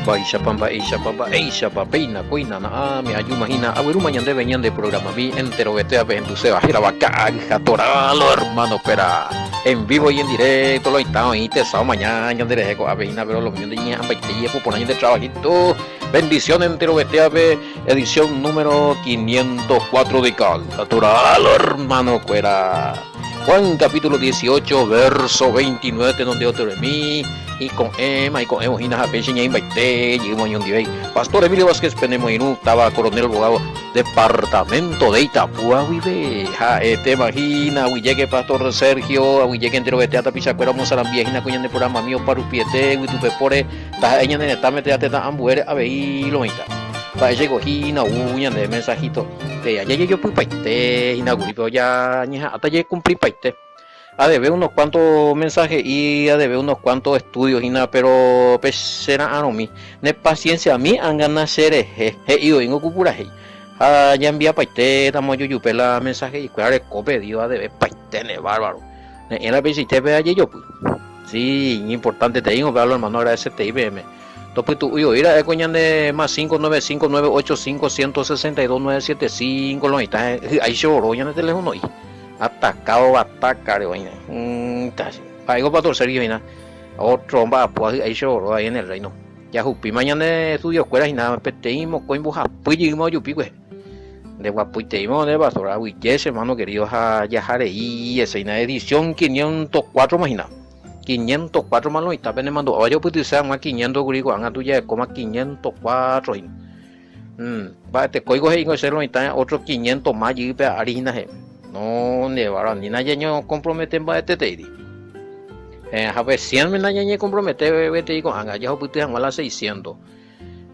Mba'éichapa, mba'éichapa, mba'éichapa, péina kóina na'ãme ajúma hína aguerúma ñandéve ñande programami enterovete apehenduséva hérava Ka'agyha Toralo hermano-kuéra. En vivo y en directo lo oĩta oĩ tesa omaña ñanderehe ko'ápe hína pero lo mío ndeñeha'ãmbaite jepo porã ñande trabajito. Bendición enterovetéape edición número 504 de Ka'agyha Toralo hermano-kuéra. Juan capítulo 18 verso 29 tenonde oteremi iko'ẽma iko'ẽvo hína ha péicha ñaĩmbaite jey moñondivéi. Pastor Emilio Vázquez penemoirũ táva Coronel Bogado departamento de Itapúa guive. Ha'etéma hína aguyjéke Pastor Sergio, aguyjéke enterovete ha tapichakuéra omosarambia hína ko ñane programami opa rupiete yvytupepóre taha'e ñane retãme térã tetã ambuére avei lo oĩta. Mba'éichaiko hína ou ñande mensajito pe aja jajopypaite hína kuri pe oja ñeha'ãta jakumplipaite. Adeve unos cuanto mensaje'i, adeve unos cuanto estudio hína, pero pe che ra'arõmi. Ne pacienciami ág̃ana che rehe, he'i oĩngo ku purahéi. Ha ñambiapaite tamo ojojupe la mensaje'ikuéra reko pedido adeve paite ne bárbaro. Ne'ẽra peichaite pe ajejopy. Sí, iñimportanteteíngo pe a lo hermano agradecetei peẽme. Topytu'úi oĩ ra'e ko ñande más 595 985 162 975 lo oĩta hy'ái che oro ñande teléfono'i. Atacado batákare oĩne. Mba'éiko Pastor Sergio hína? Otro mba'apo hy'ái che oro ahí en el reino. Jahupíma ñande estudiokuéra hína peteĩ mokõi mbohapy jeýma ojupi kuehe. Nde guapoiteíma nde pastor, aguyje che hermano querido ha jaha rei hese hína edición 504 ma hína. 504 ma lo oĩta pene mandu'áva jopytyse hag̃ua 500 kuri ko'ág̃a tujarekóma 504 hína. Mba'etekóiko he'íngo che lo oĩta otro 500 ma jey pe ári hína he'i. No, nde bárbaro, anína ñañokompromete mba'eteteíri. Ha pe 100 me nañañekompromete gueteri ko'ág̃a jahupyty hag̃ua la 600.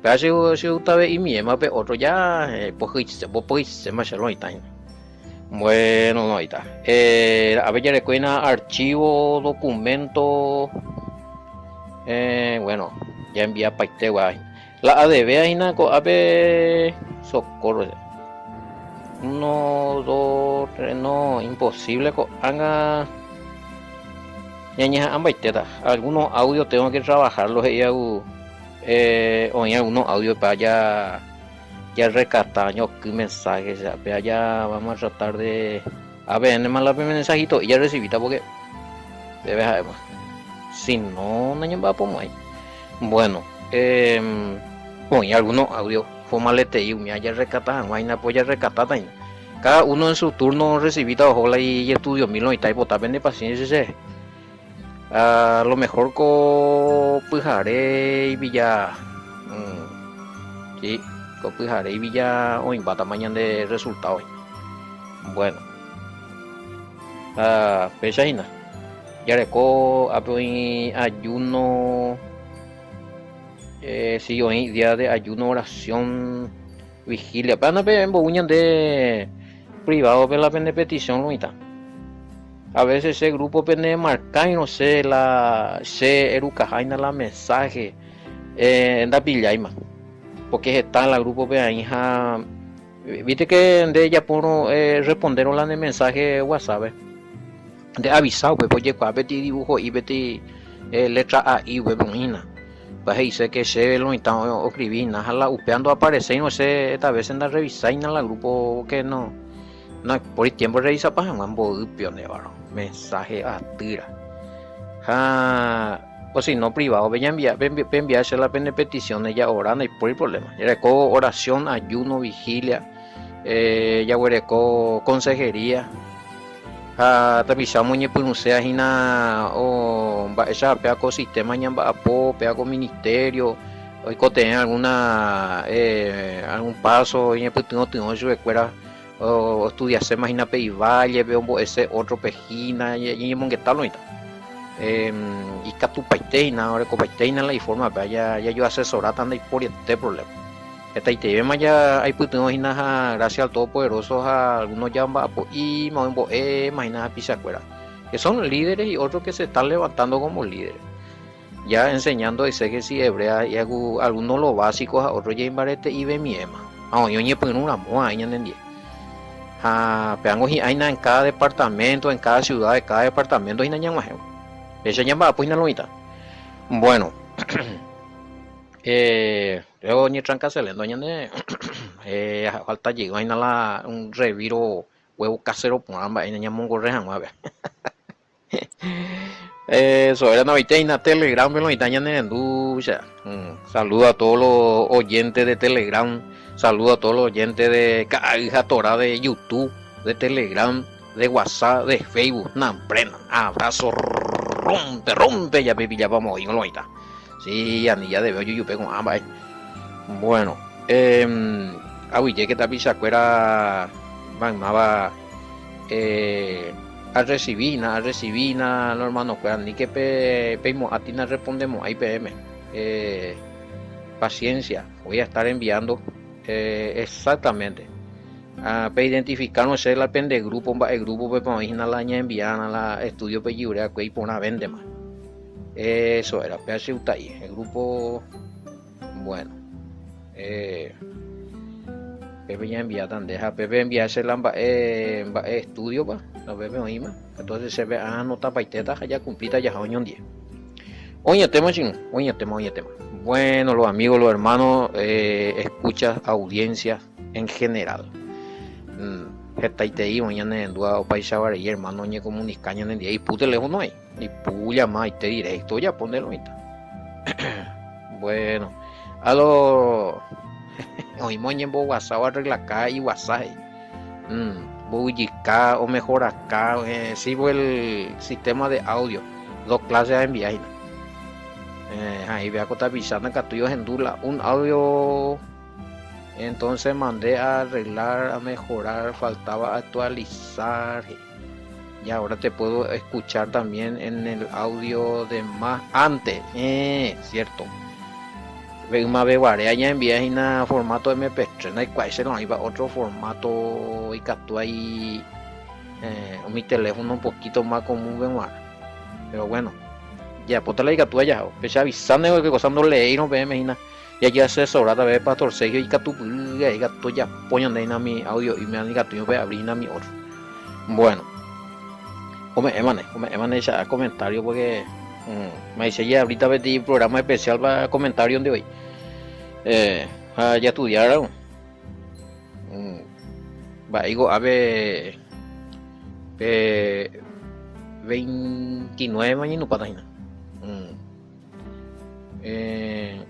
Péva che chegustave'imiéma pe otro ja pohyiséma che lo oĩta hína. Bueno, no oĩta. Ápe jareko hína archivo, documento, bueno, jaenviapaitegua hína. La ADV hína ko'ápe socorro. Uno, dos, tres, no, imposible ko'ág̃a ñañeha'ãmbaitéta. Algunos audios tengo que trabajarlos he'i oĩ algunos audios pe aja jarrescata ñoky mensaje pe aja vamos a tratar de a ver nema la pe mensajito y ya recibita porque debe ha'éma si no nañamba'apomo'ãi. Bueno, oĩ algunos audios formaletei umi ajarrescata hag̃ua hína pues jarrescatáta hína. Cada uno en su turno recibita oho la ijestudio mil oĩta aipota pende paciencia che. A lo mejor ko pyhare ipilla, sí, ko pyhare ipilla oĩmbátama ñande resultado. Bueno, ha péicha hína. Jareko ápe oĩ ayuno, eh, sí, oĩ día de ayuno, oración, vigilia. Péva pe mbou ñande privado pe la pende petición oĩta. A veces che grupo pene marcáirõ che la che erukaháina la mensaje eh, ndapilláima. Porque heta la grupo pe aĩ ha viste que nde ejapórõ eh, respondérõ la ne mensaje WhatsApp pe. Nde avisa upépe ojekuaa peteĩ dibujo'i peteĩ eh, letra AI upépe oĩna. Upéva he'ise que chéve lo mitã oescribi hína ha la upéva ndoapareséirõ che heta veces ndarrevisáina la grupo que no Ndaipóri tiempo revisapa hag̃ua mboýpio ndévarõ mensaje atýra. Ha o si no privado peñanvia peenvia che la pene peticiones jaora ndaipóri problema. Jareko oración, ayuno, vigilia, eh, jaguereko consejería ha tapicha omoñepyrũséva hína o mba'éicha péva ko sistema ñamba'apo, péva ko ministerio oikotevẽ alguna eh, algún paso oñepytyvõtyvõ chupekuéra Oestudiaséma hína pe ivállepe, ombo'ese ótrope hína, ñañemongeta lo oĩta. Ikatupaite hína, orekopaite hína la ifórmape, jajoasesoráta ndaiporiete provléma. Hetaitevéma ja aipytyvõ hína ha gracias al Todopoderoso ha algunos ja omba'apo'íma, oimbo'éma hína hapichakuéra, que son líderes y otros que se están levantando como líderes. Ya enseñando exégesis hebrea y algunos lo básico ha otro ja imbarete'ivemiéma. Ha oĩ oñepyrũ ramo aĩ ñanendie. Ha péango hi'ãina en cada departamento, en cada ciudad de cada departamento hína ñag̃uahẽvo. Péicha ñamba'apo hína lo mitã. Bueno. Eh, luego oñetrancaselendo ñande eh, falta jey vaina la un reviro huevo casero porã mba'e ñamongorre hag̃ua pe. Eso era noĩtéina Telegram-pe noĩta ñanerendu cha. Mm, saludo a todos los oyentes de Telegram, saludo a todos los oyentes de Ka'ay ha Torá de YouTube, de Telegram, de WhatsApp, de Facebook. Namprena, abrazo rompe, rompe ya pipillapa moĩ noĩta. Sí, ani jadeve ojujupe ko'ã mba'e. Bueno, eh, aguyjéke tapichakuéra maymáva eh, arrecibína, arrecibína lo hermano-kuéra, aníke pe peimo'ãti narrespondemo'ãi peẽme. Eh, paciencia, voy a estar enviando eh, exactamente. Ah, peidentifikárõ che la pende grupo, mba'e grupo-pepa oĩ hína la ñaenviárã la estudio pejiureakue iporãvéntema. Eso era, péa che gusta'í, el grupo, bueno, eh, pépe ñaenviáta nde, ha pépe envia che la mba'e, mba'e estudio-pa, la pépe oĩma, entonces chéve anotapaitéta ha jakumplíta jaha oñondie. Oĩetéma che irũ, oĩetéma, oĩetéma. Bueno, los amigos, los hermanos, eh, escucha, audiencia en general. Mm, hetaitei oĩ ñanerendúva opaichagua rei hermano oñecomunica ñanendie, ipu teléfono oĩ. Ipu llamaite directo ojapo nde roĩta. Bueno, a lo oĩma oñemboguasáva arreglaka iguasa he'i. Mm, mbovyjyka omejoraka, eh, sí, por el sistema de audio, dos clases aenvia hína. Eh, ha ahí vea ko tapicha ndakatúi ohendu la un audio entonces mandé a arreglar, a mejorar, faltaba actualizar he'i. Y ahora te puedo escuchar también en el audio de más antes. Eh, cierto. Ve ymave guare añaenvia hína formato MP3, ndaikuaái che oĩva otro formato ikatu ai eh, umi teléfono un poquito más común g̃uarã. Pero bueno, jajapóta la ikatúva jahávo. Pe che avisáne cualquier cosa ndoleéirõ peẽme hína jajeasesoráta peve Pastor Sergio ikatupyry ikatu ojapo ñande hína umi audio'íme ikatúi pe abri hína umi otro. Bueno, ome'ẽmane, ome'ẽmane che comentario porque mm, me dice ya ahorita peteĩ programa especial para comentario nde voi. Eh, ha jaestudiáramo. Mm, mba'éiko ápe pe 29 mañenupáta hína. Mm. Eh,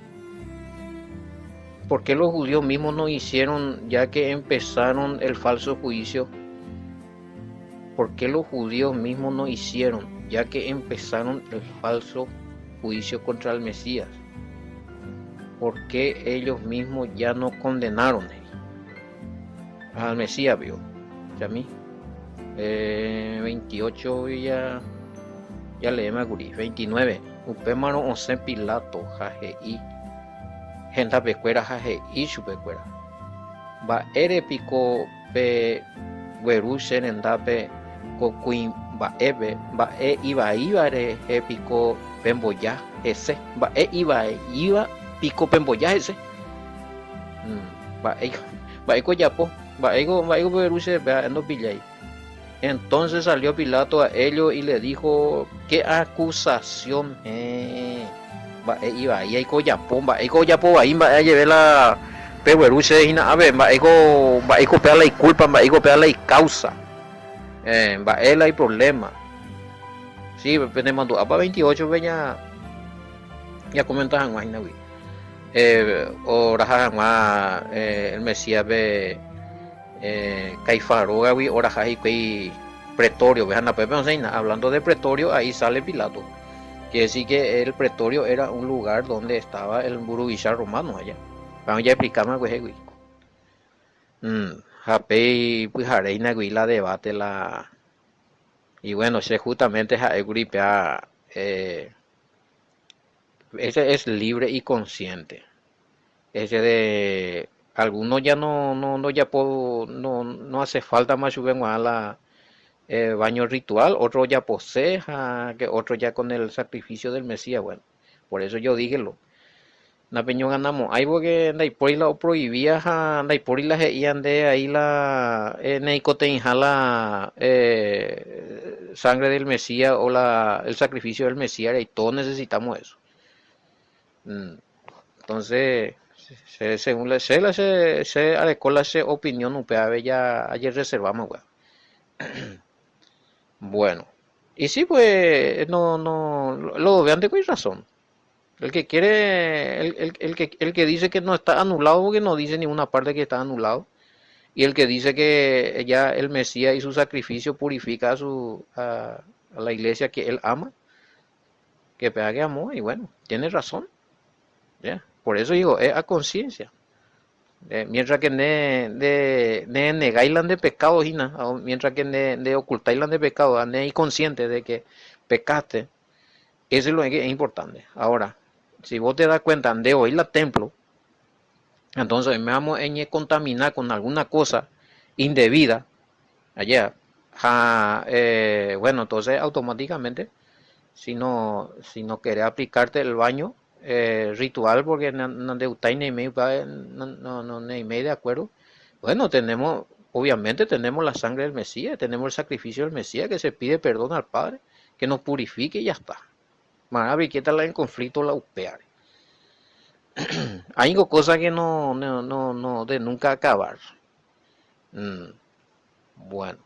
¿Por qué los judíos mismos no hicieron ya que empezaron el falso juicio? ¿Por qué los judíos mismos no hicieron ya que empezaron el falso juicio contra el Mesías? ¿Por qué ellos mismos ya no condenaron al Mesías? Vio? Ya mí. Eh, 28 ya, ya leéma kuri. 29. Upémarõ osẽ Pilato ha he'i hendapekuéra ha he'i chupekuéra, Mba'ére piko pegueru che rendápe ko kuimba'épe, mba'e ivaíva rehe piko pemboja hese? Mba'e ivaíva piko pemboja hese? Mba'éiko ojapo? Mba'éiko pegueru chéve? Ha'e ndopillái. Entonces salió Pilato a ellos y le dijo, ¿Qué acusación? Héẽ, mba'e ivai aiko ojapo, mba'éiko ojapo vai mba'e ajeve la pegueru chéve hína ápe, mba'éiko, mba'éiko péva la ikulpa, mba'éiko péva la icausa, eh, mba'e la iproblema. Sí, penemandu'ápa 28 pe ña, ñakomenta hag̃ua hínagui, eh, oraha hag̃ua eh, el Mesías-pe Caifás rógagui oraha hikuái pretorio-pe, ha ndapépe osẽina. Hablando de pretorio, ahí sale Pilato. Quiere decir que el pretorio era un lugar donde estaba el mburuvicha romano allá. Upéva ojeexplikáma kuehegui. Ha péi pyharéina gui la debate la... Y bueno, che justamente ha'ékuri péa ese es libre y consciente. Ese de alguno ya no, no, no japo, no, no hace falta más chupe g̃uarã la eh, baño ritual, otro ojapose ha que otro ya con el sacrificio del Mesías, bueno, por eso yo dije lo napeñoganamo'ãi porque ndaipóri la oprohibía ha ndaipóri la he'ía nde ahí la eh, neikotevĩha la eh, sangre del Mesías o la el sacrificio del Mesías, y todos necesitamos eso. Mm. Entonces, che, según la, che, la, che, che areko la che opinión upéva ya ajereserváma upéva. Bueno, y sí, pues, no, no, lo vean de razón. El que quiere, el que dice que no está anulado, porque no dice ninguna parte que está anulado. Y el que dice que ya el Mesías y su sacrificio purifica a la iglesia que él ama, que pega que amó, y bueno, tiene razón. ¿Ya? Por eso digo, es a conciencia. Mientras que ne, de, ne negáis de pecado, hína, mientras que ne, de ocultáis de pecado, ne consciente de que pecaste, eso es lo que es importante. Ahora, si vos te das cuenta de hoy la templo, entonces me vamos a contaminar con alguna cosa indebida, allá, ja, bueno, entonces automáticamente, si no querés aplicarte el baño ritual, porque no no ni no, no, no, ni de acuerdo, bueno, tenemos, obviamente tenemos la sangre del Mesías, tenemos el sacrificio del Mesías que se pide perdón al Padre, que nos purifique y ya está. Maravillosa en conflicto la UPR. Hay cosas que no, no, no, no, de nunca acabar. Bueno.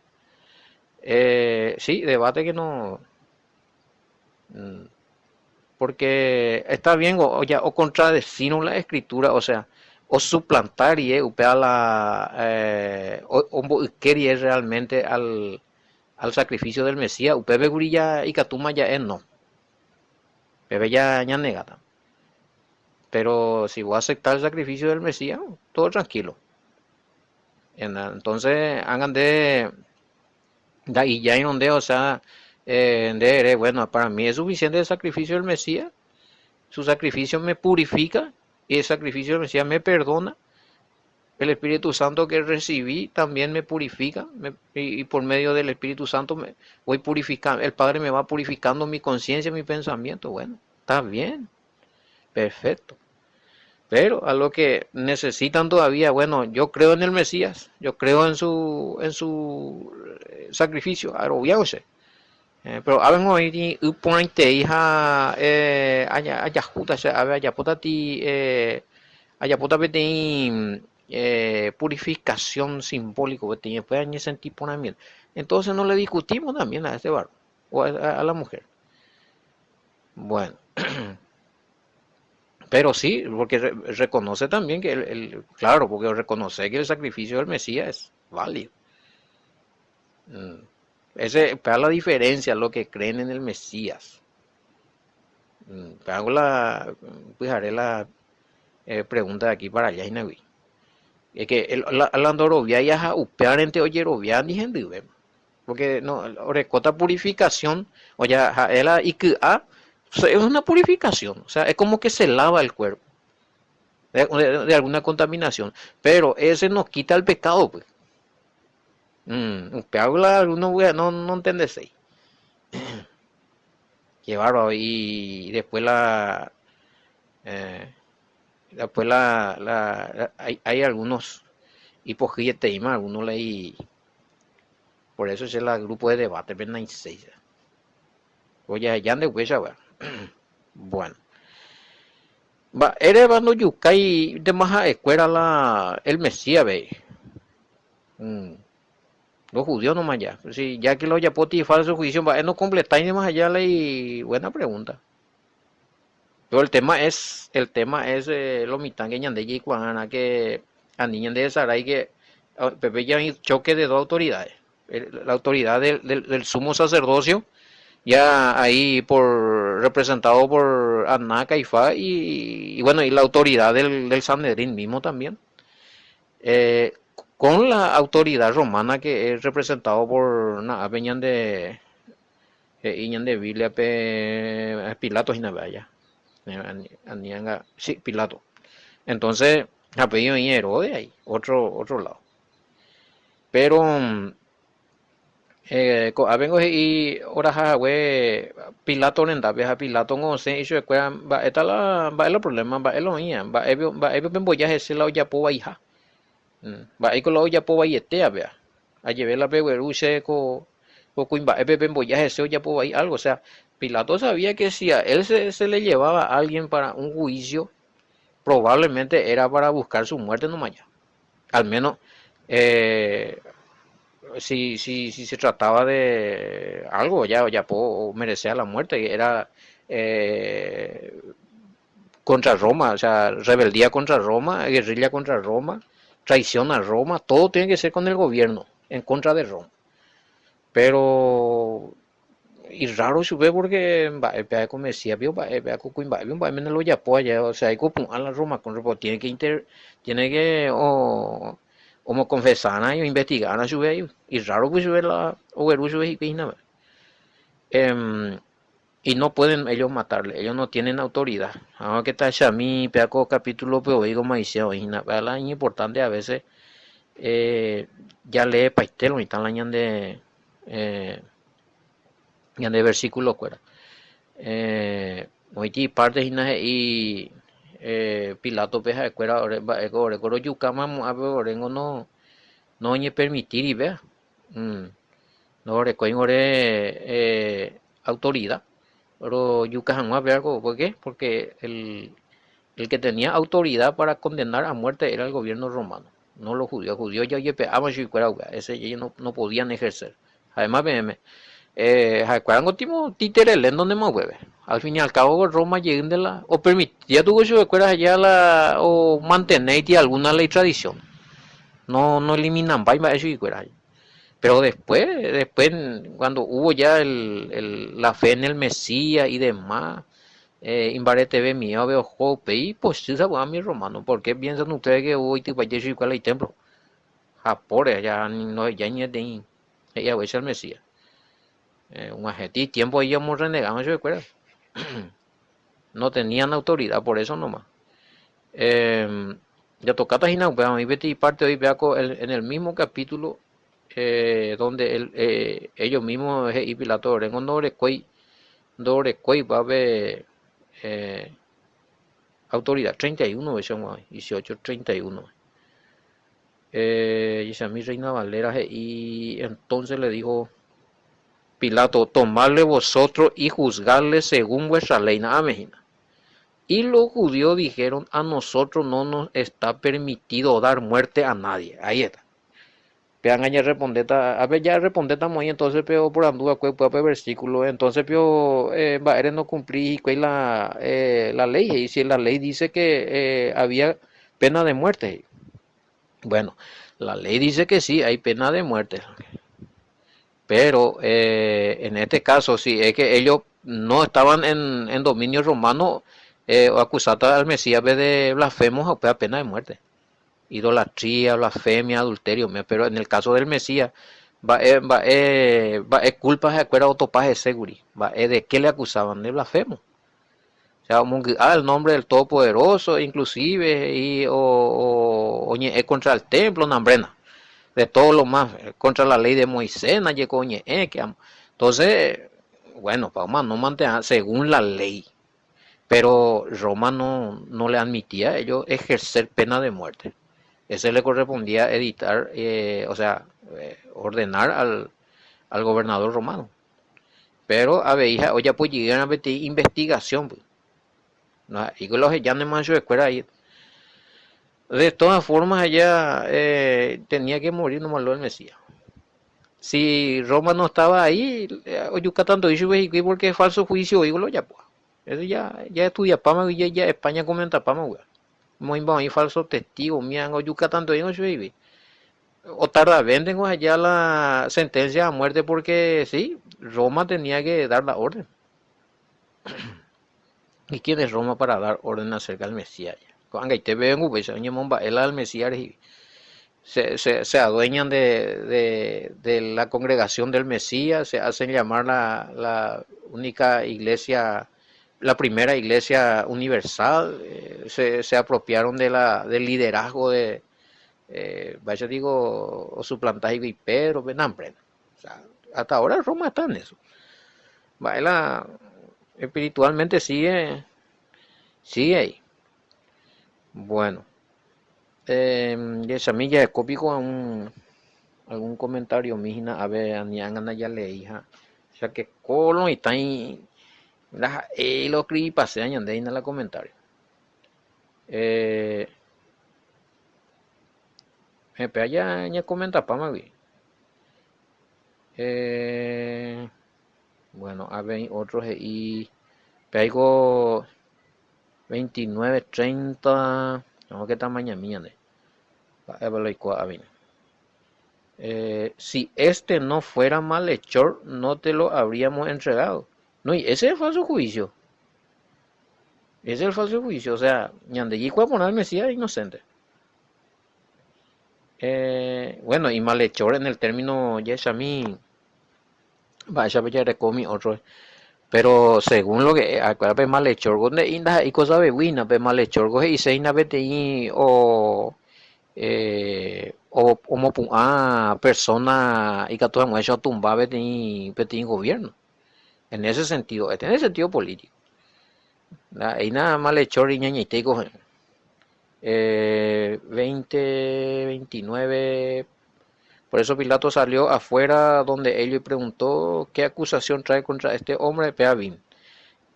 Sí, debate que no. Porque está bien, o, ya, o contradecir la escritura, o sea, o suplantar y la o, o realmente al sacrificio del Mesías, upépe ya ikatúma ya no. Upépe ya ya negata. Pero si voy a aceptar el sacrificio del Mesías, todo tranquilo. Entonces, hagan de y ya donde, o sea, de, bueno, para mí es suficiente el sacrificio del Mesías. Su sacrificio me purifica y el sacrificio del Mesías me perdona. El Espíritu Santo que recibí también me purifica y, por medio del Espíritu Santo me voy purificando, el Padre me va purificando mi conciencia, mi pensamiento. Bueno, está bien, perfecto. Pero a lo que necesitan todavía, bueno, yo creo en el Mesías, yo creo en su sacrificio, aroviándose. Pero avengo iporãitei ha ajahúta che ave ajapótati ajapóta peteĩ purificación simbólico peteĩ después añesentí porãmiel. Entonces no le discutimos también a este varón o a la mujer. Bueno. Pero sí, porque reconoce también que el, claro, porque reconoce que el sacrificio del Mesías es válido. Ese, pero la diferencia, lo que creen en el Mesías. Hago la, pues haré la pregunta de aquí para allá, Inaui. Es que el, la, la ya upearente ojerovia ni hendyve. Porque no, orekóta purificación, o ya, la IQA, es una purificación, o sea, es como que se lava el cuerpo de alguna contaminación, pero ese nos quita el pecado, pues. Habla alguno no, no entendés. Qué bárbaro. Y después la después la hay algunos hipojiete algunos leí por eso es el grupo de debate 6. Oye, ya de huella, Bueno. Mba'érepa ndojukái ha'ekuéra la el Mesías ve. Los judíos nomás ya. Si ya que lo ojapóti falso juicio, mba'e no completáis más allá la y buena pregunta. Pero el tema es lo mitad que ñande jaikuaána que ani ñanderesarái que pépe ya hay choque de dos autoridades. La autoridad del sumo sacerdocio ya ahí por representado por Aná, Caifás y bueno, y la autoridad del Sanedrín mismo también. Con la autoridad romana que es representado por na de de Biblia pe Pilato hína sí, Pilato. Entonces, ha pedido Herodes ahí, otro lado. Pero ko'ápengo he'i orahahague Pilato rendápe ha Pilato osẽ ichupekuéra mba'éta la mba'e la problema mba'e la oĩva mba'épe mba'épe pemboja hese la ojapo vaiha mba'éiko la ojapo vaietéva péva ajeve la pegueru che ko kuimba'épe pemboja hese ojapo vai algo. O sea, Pilato sabía que si a él se le llevaba a alguien para un juicio. Probablemente era para buscar su muerte nomás ya. Al menos eh, si, si, si se trataba de algo ya, ya po, merecía la muerte, era eh, contra Roma, o sea, rebeldía contra Roma, guerrilla contra Roma, traición a Roma, todo tiene que ser con el gobierno, en contra de Roma. Pero irraro chupe porque mba'épe ha'e ko Mesías pio, mba'épe ha'e ko kuimba'e pio, mba'épe ndelojapo aja, o sea, opu'ã la Roma contra, pero tiene que inter, tiene que o, omoconfesarã y oinvestigarã chupe ahí. Irraro pues chupe la ogueru chupe hikuái hína. Eh, y no pueden ellos matarle, ellos no tienen autoridad. Aunque tachami, péa ko capítulo-pe oĩ ko maichẽ oĩ hína, péa la iñimportante a veces eh, jaleepaite lo mitã la ñande eh, ñande versículo kuéra. Eh, oĩti parte hína he'i eh, Pilato-pe ha'ekuéra ore mba'éko oreko rojukáma mo'ã pe oréngo no no oñepermitíri péa. Mm. Ndorekói ore eh, autoridad rojuka hag̃ua péa ko, ¿por qué? Porque el, el que tenía autoridad para condenar a muerte era el gobierno romano, no los judíos. Judíos ya ojepe'áma chuguikuéra upéva, ese ellos no, no podían ejercer. Ha'éma peẽme, eh, ha'ekuéra niko timo títere lento ndema upépe. Al fin y al cabo Roma jeýnte la opermitía tuvo chupekuéra allá la omantenéiti alguna ley tradición. No, no eliminambái mba'e chuguikuéra. Pero después, después cuando hubo ya el, el, la fe en el Mesías y demás, eh, imbareteve mieve oho upéi ipochy sapy'ami romano. ¿Por qué piensan ustedes que hubo itypaite chuguikuéra la itemplo? Japóre ya ndohejái ni peteĩ he'i haguéicha el Mesías. Eh, og̃uahẽti tiempo ahí omorrenegáma chupekuéra. No tenían autoridad, por eso nomás. Eh, jatokáta hína upéva, oĩ peteĩ parte oĩ péva ko en el mismo capítulo eh, donde el, eh, ellos mismos he'i Pilato oréngo ndorekói ndorekóipa pe eh, autoridad 31 veces og̃uahẽ 18 31 eh, jechami Reina Valera he'i entonces le dijo Pilato tomadle vosotros y juzgadle según vuestra ley na'ãme hína Y los judíos dijeron, A nosotros no nos está permitido dar muerte a nadie. Ahí está. Pe ág̃a ñarrepondéta, ápe jarrepondéta moĩ entonces pe oporandu va'ekue upéva pe versículo, entonces pe eh, mba'ére nokumplíri hikuái la, eh, la ley, he'i, si la ley dice que eh, había pena de muerte, he'i. Bueno, la ley dice que sí, hay pena de muerte. Pero eh, en este caso, si es que ellos no estaban en, en dominio romano, eh, oakusata al Mesías-pe de blasfemo ha upéva pena de muerte. Idolatría, blasfemia, adulterio, pero en el caso del Mesías, mba'e, mba'e, mba'e culpa ha'ekuéra otopa hese kuri, mba'e de qué le acusaban, de blasfemo. O sea, omongy'a el nombre del Todopoderoso, inclusive he'i o, o, oñe'ẽ contra el templo, nambrena. De todo lo más, contra la ley de Moisés, najeko oñe'ẽ, que amo. Entonces, bueno, pa omano mante según la ley. Pero Roma no, no le admitía a ellos ejercer pena de muerte. Ese le correspondía editar, eh, o sea, eh, ordenar al, al gobernador romano. Péro avei ha'e ojapo jeýrõ peteĩ investigasión-py. Ndaha'éiko la ohejántema chupekuéra ahí. De todas formas allá eh, tenía que morir nomás lo el Mesías. Si Roma no estaba ahí, ojuka tanto chupe hikuái porque falso juicio oĩko la ojapóva. Eso ya, ya estudiapáma ya, ya España comentapáma upéva. Omoĩmba oĩ falso testigo, umi anga ojuka tanto oĩko chupe hikuái. Otardavéntengo aja la sentencia a muerte porque sí, Roma tenía que dar la orden. ¿Y quién es Roma para dar orden acerca del Mesías? Ko'ag̃aite peve upéicha oñemomba'e la del Mesías rehe. Se, se, se adueñan de, de, de la congregación del Mesías, se hacen llamar la, la única iglesia, la primera iglesia universal, eh, se, se apropiaron de la, del liderazgo de, eh, vaya digo, o suplantar y Pedro, o sea, hasta ahora Roma está en eso. Baila espiritualmente sigue, sigue ahí. Bueno, eh, jechami jaheko piko algún, algún comentario míhina a ver ani ág̃ana jaleí ha cháke kólo oĩtãi ndaha'éi lo escribipase ñande hína la comentario. Eh, pe aja ñakomentapámagui. Eh, bueno, avei otro he'i, pe aiko 29, 30, no, que tamañami ñande. Mba'épa la oikuaa avei. Eh, si este no fuera malhechor, no te lo habríamos entregado. No, y ese es el falso juicio. Ese es el falso juicio. O sea, ñande jaikuaa porã el Mesías inocente. Eh, bueno, y malhechor en el término jahechami mba'éichapa jareko umi otro. Pero según lo que acuérdate pe malhechor ko nde'i ndaha'éi cosa vevýi hína, pe malhechor ko he'ise hína peteĩ o eh, omopu'ã persona ikatu hag̃uáicha otumba peteĩ peteĩ gobierno. En ese sentido, este en el sentido político. Ndaha'éina malhechor iñañaitéi ko he'ẽ. Eh, 20, 29. Por eso Pilato salió afuera donde ellos y preguntó, ¿qué acusación trae contra este hombre? Peavin.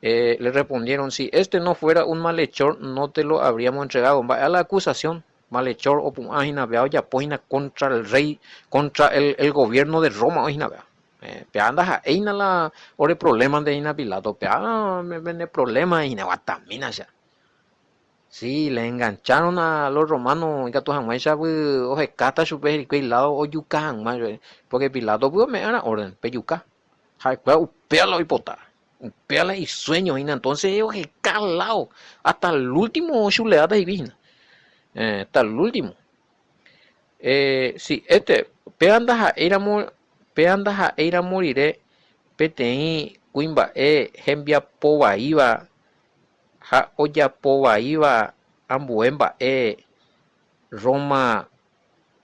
Eh, le respondieron, si este no fuera un malhechor, no te lo habríamos entregado. Mba'e la acusación? Malhechor opu'ã hína péa ojapo hína contra el rey, contra el, el gobierno de Roma oĩ hína péa. Eh, péa ndaha'éina la ore problema nde hína Pilato, péa pene problema hína, guatamína che. Sí, le engancharon a los romanos ikatu hag̃uáicha ohekáta chupe hikuái lado ojuka hag̃ua chupe, porque Pilato py ome'ẽrã orden, pejuka. Ha'ekuéra upéva la oipota, upéva la isueño hína, entonces oheka lado, hasta el último ochuleáta hikuái hína, eh, hasta el último. Eh, si este, péva ndaha'éiramo, péva ndaha'éiramo rire peteĩ kuimba'e hembiapo vaíva ha ojapo vaíva ambue mba'e Roma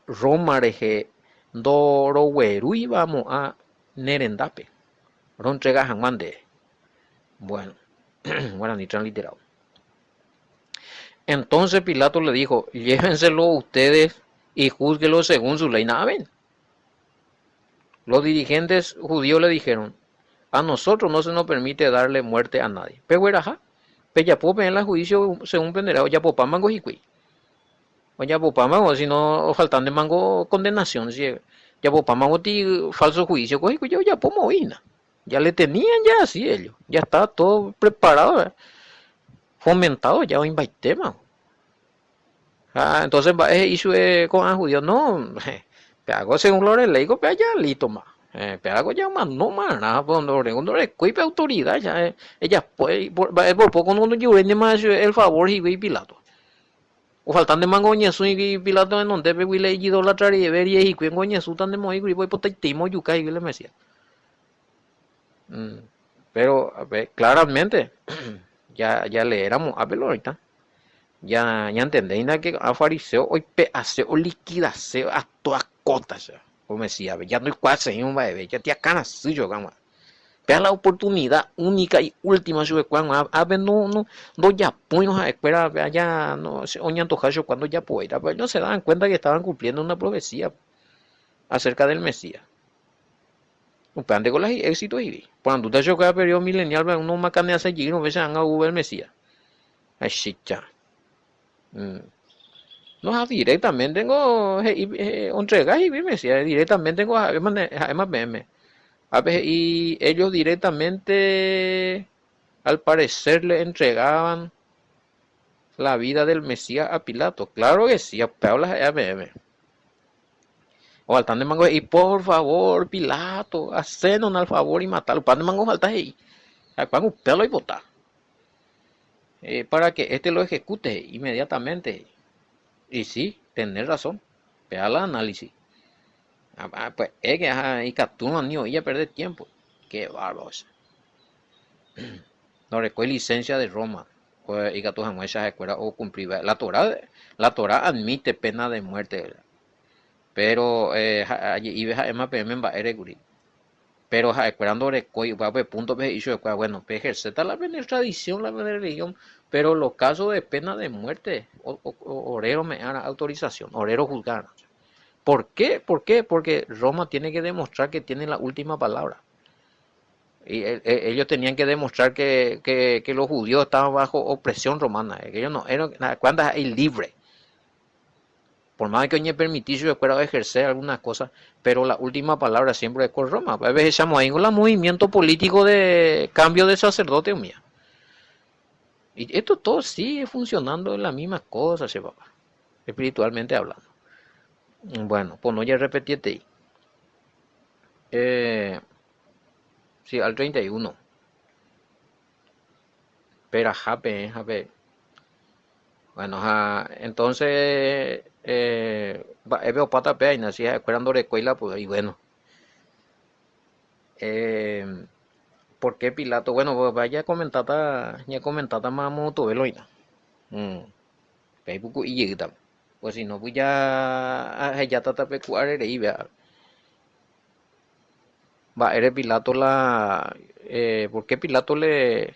Roma rehe ndoroguerúiva mo'ã ne rendápe rontrega hag̃ua ndéve. Bueno, guarani transliterado. Entonces Pilato le dijo, Llévenselo ustedes y júzguelo según su ley. Na'avéina. Los dirigentes judíos le dijeron, A nosotros no se nos permite darle muerte a nadie. Pegueraha, pejapo peẽ la juicio según pende ojapopámango hikuái. Ojapopámango, si no ofaltántemango condenación, si ojapopámango ti falso juicio ko hikuái ojapóma oĩna. Ya le tenían ya así ellos, ya estaba todo preparado, fomentado ya oĩmbaitéma. Ha entonces mba'e he'i chupe ko'ã judío, no, pe hago según lo ley ko pe aja listo ma. Pe hago ya omano marã, pues orengo ndorekói pe autoridad ya ejapo mba'e por poco no ojeruréntema chupe el favor hikuái Pilato. Ofaltántemango oñesũ hikuái Pilato renondépe gui la ijidolatra rire hikuái oñesũta ndemoĩ kuri oipotaiteíma ojuka hikuái la Mesías. Pero claramente ya ya leéramo ápe lo oĩta. Ya ñantendéina que ko'ã fariseo oipe'ase, oliquidase a toda costa che ko Mesíaspe. Ya ndoikuaaseĩ mba'eve, ya tiakã rasy chupe hag̃ua. Péa la oportunidad única y última chupekuéra g̃uarã. Ápe no no ndojapóirõ ha'ekuéra péa ya no oñantoha chupekuéra ndojapovéita. Pero ellos se daban cuenta que estaban cumpliendo una profecía acerca del Mesías. Upévanteko la hi'éxito he'ive. Porandúta chupekuéra periodo milenial-pe uno omakanease jeýrõ upéicha ág̃a ou el Mesías. Achicha. No, ha directamente ngo he'i ontrega he'ive Mesías, directamente ngo ha'éma peẽme. Ápe he'i ellos directamente al parecer le entregaban la vida del Mesías a Pilato. Claro que sí, upéva la ha'éva peẽme. Ofaltántemango he'i, Por favor, Pilato, hacénos al favor y matalo. Upántemango ofalta he'i. Ha'ekuéra upéva la oipota. Eh, para que este lo ejecute inmediatamente. Y sí, tenés razón. Pea la análisis. Ah, ah, pues es que ajá, ikatúrõ ani oĩ japerde tiempo. Qué bárbaro. Ndorekói licencia de Roma. Ikatu hag̃uáicha ha'ekuéra okumpli. La Torá, la Torá admite pena de muerte. Pero eh, aje'ive ha'éma peẽme mba'ére kuri. Péro ha'ekuéra ndorekói upéva pe púntope he'i chupekuéra, Bueno, peejerséta la pene tradisión, la pene rrelihión, péro los káso de péna de muérte ore rome'ẽ'arã autorisasión, ore rohusga'arã. Por ké? Por ké? Pórke Roma tiene ke demostra ke tiene la última palabra. Y ellos tenían que demostrar que, que, que los judíos estaban bajo opresión romana, que ellos no eran, cuando hay libre. Por más que oñepermití chupekuéra oejercer algunas cosas, pero la última palabra siempre es con Roma. A veces echamos ahí con la movimiento político de cambio de sacerdote mía. Y esto todo sigue funcionando en la misma cosa, che papá, espiritualmente hablando. Bueno, pues no ya repetí. Eh, sí, al 31. Peraha peẽ ha pe. Bueno, ha entonces eh, mba'épe opáta pe aina si ha'ekuéra ndorekói la poder y bueno. Eh, ¿por qué Pilato? Bueno, vaya comentáta, ñakomentáta mamo tove loína. Mm. Pe ipuku ijeýta. Pues si no, pues ya ahejáta tape ku'áre rei vea. Mba'ére Pilato la eh, ¿por qué Pilato le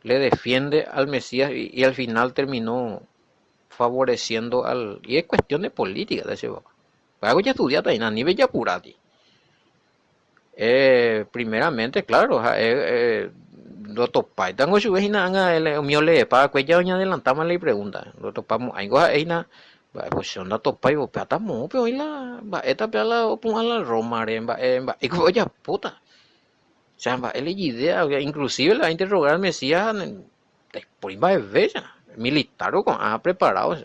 le defiende al Mesías y, y al final terminó favoreciendo al y es cuestión de política de ese papá. Algo ya estudiata y ni bella apurati. Eh, primeramente, claro, eh, eh, ndotopái tango chupe hína ág̃a umi oleepa va'ekue ja oñeadelantáma la ipregunta. Ndotopámo'ãingo ha'e hína mba'e pues ndatopái upéva moõpe oĩ la mba'éta péva la opu'ã la Rómare mba'e mba'éiko ojapóta. Osea mba'e la ijidea inclusive la interrogar al Mesías ndaipóri mba'evéicha militar ko'ã preparado.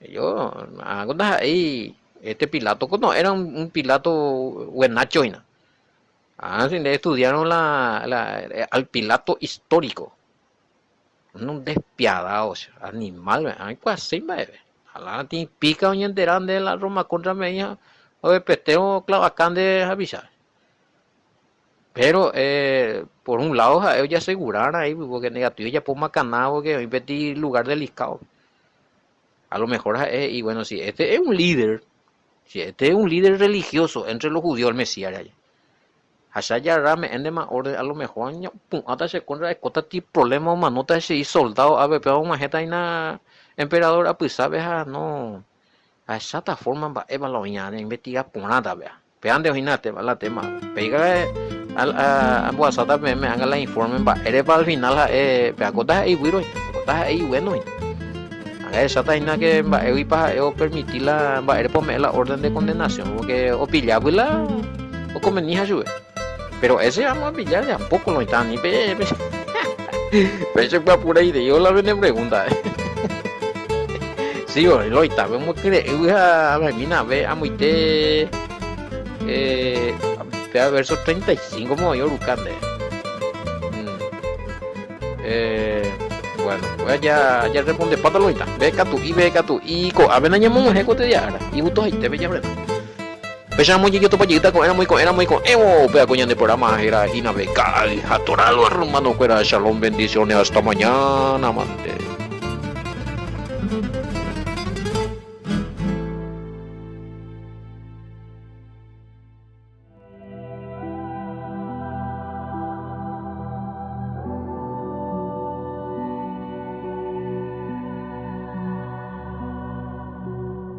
Yo, algo ndaha'éi este Pilato ko no era un, un Pilato buenacho hína. Ah, si nde estudiaron la, la, al Pilato histórico. Un despiadado, o sea, animal, aikuaséi mba'eve. Ala tĩ píka oñentera nde la Roma contra meĩ ha odepete oclavaka nde hapicha. Pero eh, por un lado ha'e ojasegura raẽ porque negativo ojapo makana porque oĩ peteĩ lugar delicado. A lo mejor ha'e he'i, bueno, si este es un líder, si este es un líder religioso entre los judíos, el Mesías ra'e. Ha che ajarra ame'ẽndema orden, a lo mejor añopu'ãta che contra aikóta ti problema omanóta chei soldado ápe péva og̃uahẽta hína emperador apysápe ha no ahecháta forma mba'épa la oĩva añeinvestiga porãta péva. Pévante oĩna la tema. Péicha ambohasáta peẽme ág̃a la informe mba'érepa al final ha'e péva ko ndaha'éi výro hína, ko ndaha'éi iguéno hína. Ág̃a ahecháta hína ke mba'éguipa ha'e opermiti la mba'érepa ome'ẽ la orden de condenación, porque opillágui la okonveniha chupe. Pero ese vamos a pillar de a poco lo oĩta ani pe pe chepyapuraiterei la pene pregunta. Sí, lo oĩta pe omokyre'ỹgui ha avemína ave amoite eh, pe verso 35 mo oĩ oruka nde. Mm. Eh, bueno, voy a ya, ya respondepáta lo oĩta. Ve katu'i, ve katu'i, ko'ápe nañamog̃uahẽ ko tedia ára. Igustohaite pe japrenda. Péicharamo ojejotopa jeýta ko'ẽramo iko'ẽramo iko'ẽvo, upéva ko ñande programa héra hína pe Ka'ay ha Toralba hermano-kuéra. Shalom, bendiciones, hasta mañana mante.